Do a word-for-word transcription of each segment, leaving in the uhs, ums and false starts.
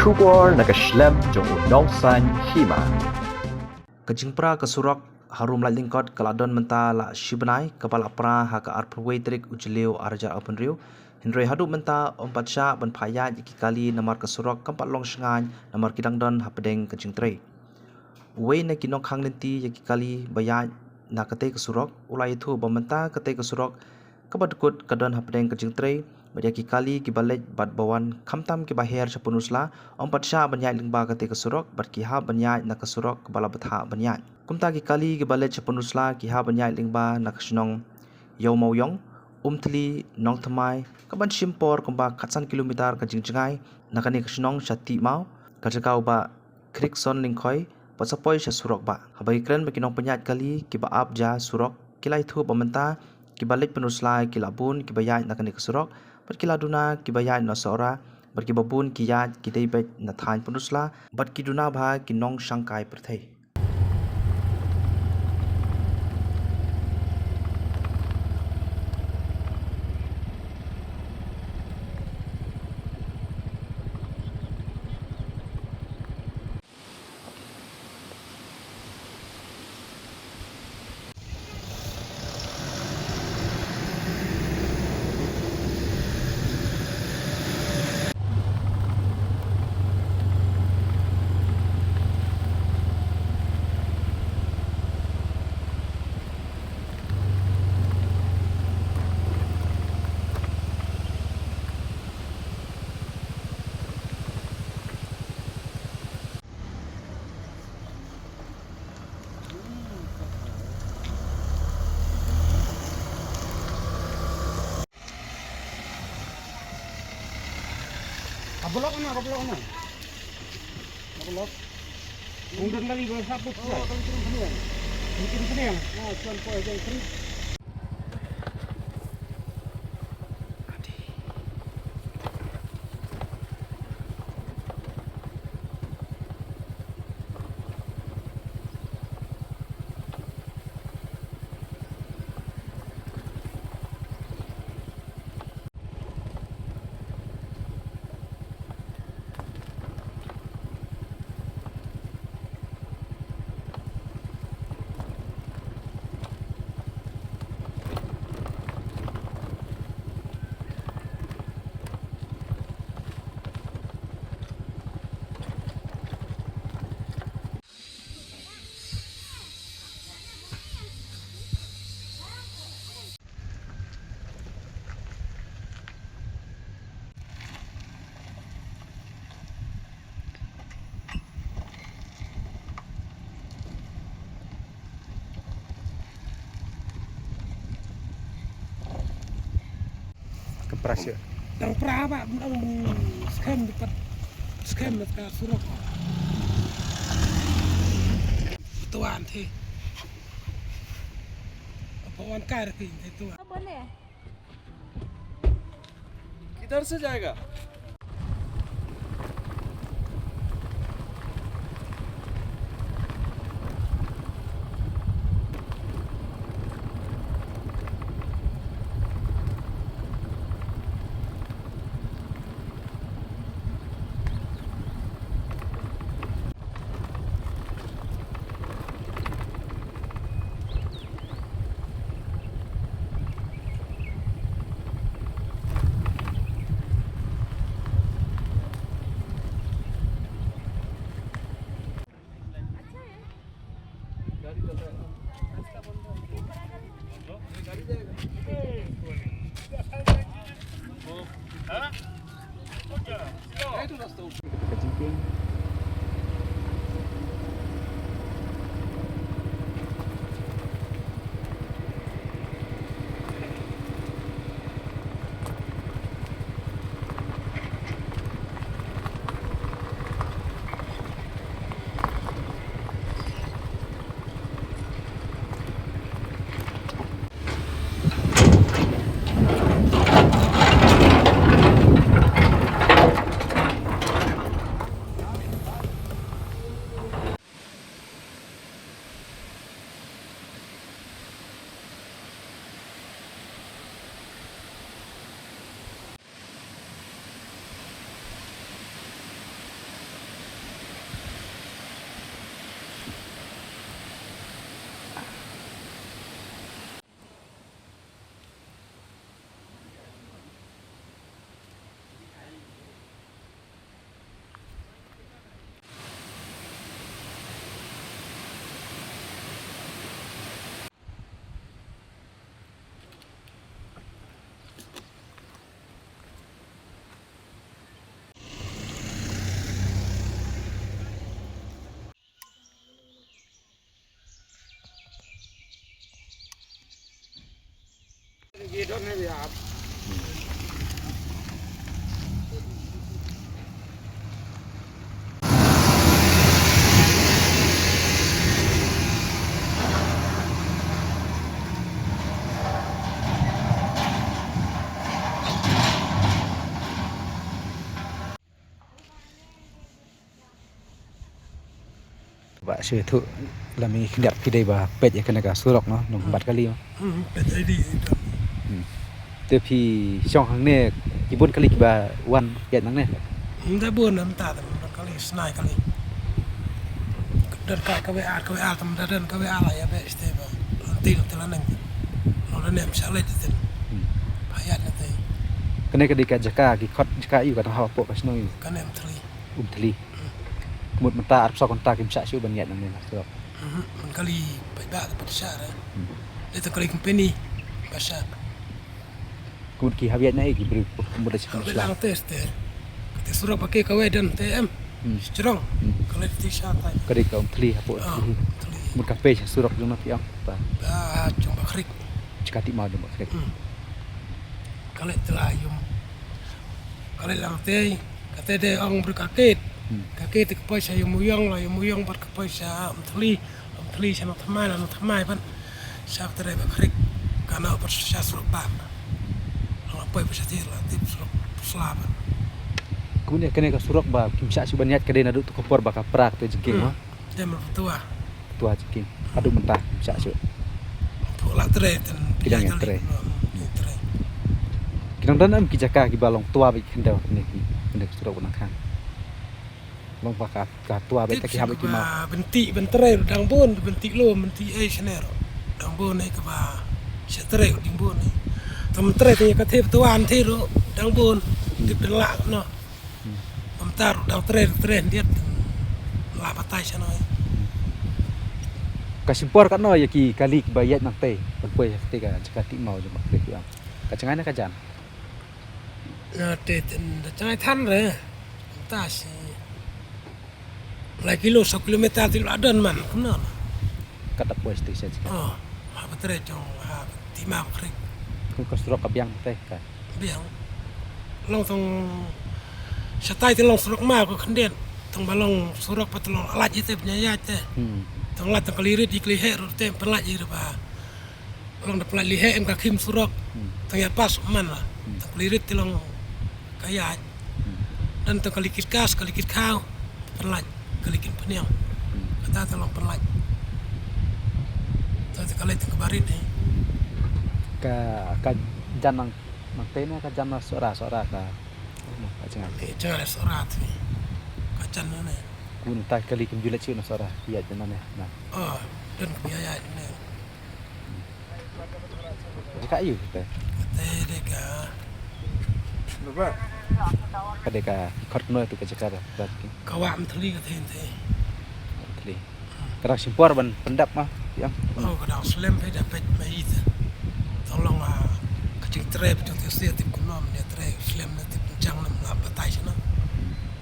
Khubor na ka shlem jong u nongsan hima. Ka jingpra ka surok harum Laitlyngkot ka la don mynta la shi bnai, kaba la pra ha ka arphew wei tarik u Jylliew arhajar arphew hynriew. Hynrei haduh mynta ym pat shah ban phah ïaid ïa ki kali namar ka surok kam pat long shngaiñ namar ki dang don hapdeng ka jingtrei. Uwei na ki nongkhang lynti ïa ki kali ba ïaid na katei ka surok u la ïathuh ba mynta katei ka surok kaba dkut ka don hapdeng ka jingtrei, bad ïa ki kali kiba leit bad ba wan, khamtam kiba her sha Pynursla, ym pat shah ban ïaid lyngba katei ka surok, bad ki hap ban ïaid na ka surok kaba la bthah ban ïaid. Kumta ki kali kiba leit sha Pynursla ki hap ban ïaid lyngba na ka shnong Ïewmawïong, Umthli, Nongthymmai, kaban shim por kumba khatsan kilometer ka jingjngai na kane ka shnong sha Tihmaw, ka jaka u Bah Khrickson Lyngkhoi, bad sa poi sha surok bah. Haba ki kren bad ki nongpynïaid kali kiba ap ja surok, ki la ïathuh ba mynta kiba leit Pynursla ki la bun kiba ïaid na kane ka surok, bad ki la duna kiba ïaid na Sohra, bad kiba bun ki ïaid ki dei beit na thaiñ Pynursla, bad ki duna bha ki nongshangkai pyrthei. Ka block na, ka block na. Ka block. Ung dang kali ba satu. Oh, kali turun sini ya. Turun sini ya. Nah, cuan kau yang kering. Ka pressure. Dang pra ba, dang skhem dekat, skhem dekat surok. Tuan thi. Apa wan kar ki tuan. Apa ni? किधर से जाएगा? Ba shu ïathuh lem ïa ki khyndiat phi dei ba peit ïa kane ka surok noh, nongbat kali noh. Hmm, peit ïa di. Hmm. Te phi shong hangne ki bun kali kiba wan ïaid nangne? Hmm, da bun, namar ta da bun kali, snai kali. Don ka kawei ar, kawei ar tam da don kawei ar la ïa beh site ba. Lynti lynti la nang. Lo da nem sha leit te. Hmm. Ba ïaid na te. Kane ka dei ka jaka ki khot jaka ïa ka tang hapoh ka shnong ïa. Kane Umthli. Umthli. Ka mut mynta arphew saw kynta kim shah shuh ban ïaid nangne na surok. Mhm, man kali paidbah ka pat shah re. Hmm. Dei tang kali company ba shah. Ka mut ki hap ïaid na ei ki briew ka mut da shah. Hap ïaid lang te te. Kate surok ba ki kawei don te em. Hmm. Strong. Hmm. Kali te shah tai. Ka dei ka Umthli hapoh. Ah, Umthli. Umthli. Ka mut ka pei sha surok jong na phi ong ta. Ba jong Bah Khriek. Jaka Tih Maw jong Bah Khriek. Hmm. Kali te la ïum. Kali lang te. Kate dei ong briew ka kit. Hmm. Ka kit ka poi sha ïa Mawïong, la ïa Mawïong bad ka poi sha Umthli, Umthli sha Nongthymmai, la Nongthymmai bad sha kate dei Bah Khriek. Ka na bad sha surok ba. La poi bad sha ti la tip surok sla bad. Kumne kane ka surok ba kim shah shuh ban ïaid ka dei naduh tu ka por ba ka pra kate jingkieng. Hmm. Dei ma Patua. Patua jingkieng. Haduh mynta kim shah shuh. Phu la trei ten. Ki dang ïa trei. Trei. Ki dang don em ki jaka kiba long twa bad ki khyndew ne ki khyndew surok ba nang khang. Long ba ka, ka twa bad ta ki hap ki ma. Bynti ban trei dang bun, bynti lo, bynti ei shane ro. Dang bun ei kaba sha trei ding bun ei. Tam trei te ka thep twa an thep ro dang bun. Tip dang la no. Hmm. Bam tar dang trei trei ndiat la batai sha noi. Ka shim por katno ïa ki kali kiba ïaid nangtei ban poi ha katei ka jaka Tih Maw jong Bah Khriek ïa. Ka jngai ne ka jan? Na te ten da jngai than re. Ta shi lai kilo, saw kilometer te la don man kumno. Kat da poi station sha. Oh, ha ba trei jong ha Tih Maw Khriek. Kum ka surok ka biang te ka. Biang. Long tang shatai te long surok ma ko khyndiat. Tang ba long surok pat long lait ïa te bnya ïa te. Hmm. Tang lait tang kali rit ïa kali heh ruh te pynlait ïa ba. Long da pynlait li heh em ka khim surok. Hmm. Tang ïa pas man la. Hmm. Tang kali rit te long ka ïa. Hmm. Dan tang kali kit kas, kali kit khaw. Pynlait, kali kit pynïang. Hmm. Kata te long pynlait. Te te kali tang ka barit ni. Ka, ka jan nang, nangtei ne ka jan na Sohra, Sohra ka. Ka jngai. Ka jngai Sohra te. Ka jan na ne. Kumta kali kim ju leit shuh na Sohra, ïa jan na ne. Na. Oh, dan kum ïa ïa ne. Jaka aïu te? Te dei ka. Ka dei ka khot kano tu ka jaka da, da ki. Ka wah Umthli ka thei te. Umthli. Ka dang shim por ban pyndap ma, ïa. Oh, ka dang slem phi da peit ma ïa te. Tang long, ah, ka jingtrei phi jong te sia tip kumno, mynta trei slem na tip jang na la batai shano.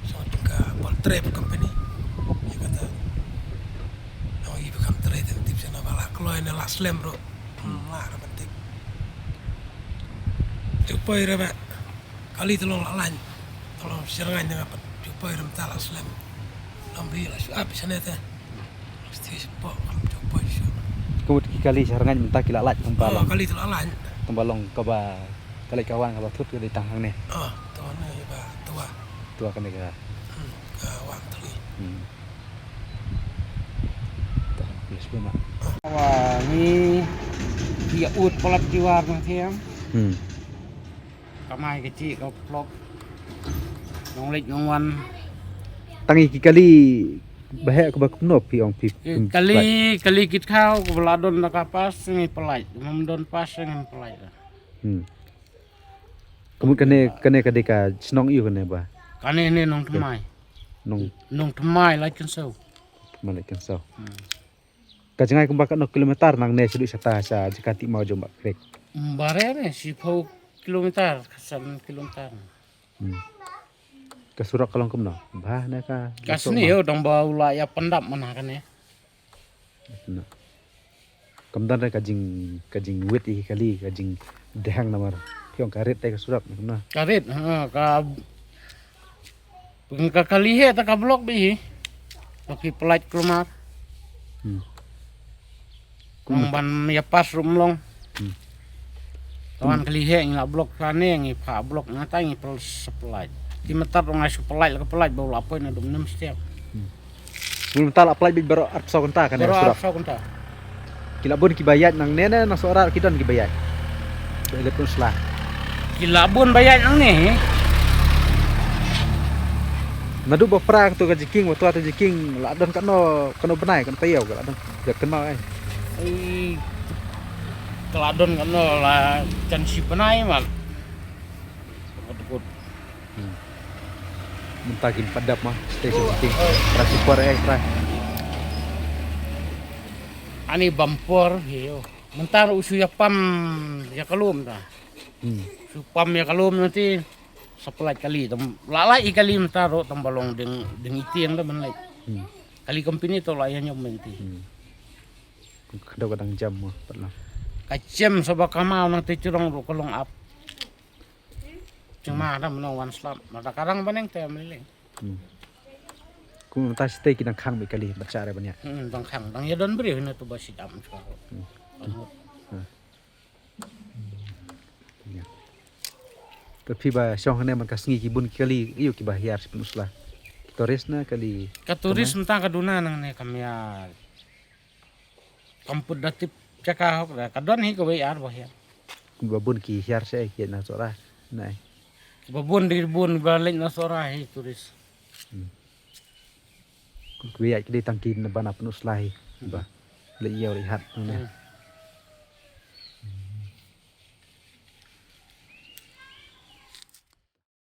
So, ka bol trei company. Ïa kata. Nong i ba kham trei tang tip sha na ba la kloi na la slem ruh. Hmm, la ra ban tip. Ju poi re ba. Kali te long la lain. Te long syrngain na ba. Ju poi re mynta la slem. Long bi la shu ap sha ne te. Sti shu po kham ju poi shu. Kut ki kali syrngain mynta ki la lain tang ba long. Kali te la lain. Tang ba long kaba kali ka wan kaba thut ka dei tang hangne. Oh, te wan ne ba tua. Tua kane ka. Hmm, ka wan tali. Hmm. Wa ngi ïa ut palat ki war na thiang. Hmm. Kamai ka chi ka plok. Nong leit nong wan. Tang ïa ki kali ba heh kaba kumno phi ong phi. Kali, kali kit khaw kaba la don na ka pas ngi pynlait. Mam don pas ngi pynlait. Hmm. Kumut kane, kane ka dei ka shnong aïu kane ba? Kane ne Nongthymmai. Nong. Nongthymmai Laitkynsew. Thymmai Laitkynsew. Hmm. Ka jngai kumba katno kilometer nangne shaduh shata sha jaka Tih Maw jong Bah Khriek? Bare ne shiphew kilometer, ka san kilometer. Hmm. Ka surok ka long kumno? Bha ne ka. Ka sni ïa dang ba u la ïa pyndap mana kane. Kam don re ka jing, ka jingwit ïa ki kali, ka jing, Dehang namar. Phi ong ka rit te ka surap na. Ka rit, ha, ka, ka kali hi ta ka block beit hi. Ka phi pynlait kulmar. Hmm. Kum ban ïa pass ruh ym long. Hmm. Tawan kali hi ngi la block ka ne ngi pha block na ta ngi pynlait. Ki mynta ruh ngi shu pynlait la ka pynlait ba u la poi na dum nem step. Hmm. Bun mynta la pynlait beit baroh arphew saw kynta kane. Baroh surap. Arphew saw kynta. Ki la bun kiba ïaid nangne ne na Sohra ki don kiba ïaid. Ki la bun sla. Ki la bun ba ïaid nangne. Naduh ba pra kato ka jiking, ba to kato jiking, la don kano, kano bnai, kano taïew, ka la don, ka kynmaw ai. Ai, ka la don kano la jan shi bnai mat. Kut, kut. Hmm. Mynta kin pat dap ma, stay sa king. Pra super eh, pra. Ani bumper, yo. Mynta u shu ïa pam ïa ka lum ta. Hmm. Shu pam ïa ka lum nanti. Supply kali tam. La la i kali mynta ro tam ba long ding, ding itiang da ban lai. Hmm. Kali company to la ïa nyom mynti. Hmm. Ka dang jam mo, pat la. Ka jem sa ba ka mau nang te jrong ro ka long ap. Cuma da mano wan slap, mata karang baneng te meleng. Hmm. Kum mynta site ki dang khang beit kali, ba cha re ban ïa. Hmm, dang khang, dang ïa don briew na tu ba sidam chwa. Hmm. Ïa. Te phi ba shong hane man ka sngi ki bun ki kali, ïoh kiba hiar sha Pynursla. Ki tourist na kali. Ka tourist mynta ka duna nangne kam ïa. Kam put da tip jaka hok da. Ka don hi kawei ar ba hiar. Ba bun ki hiar sha ki na Sohra. Nai. Ba bun di bun ba leit na Sohra hi tourist. Hmm. Ki ïaid ki dei tang ki na bana Pynursla hi. Ba. Leit ïew leit hat. Hmm.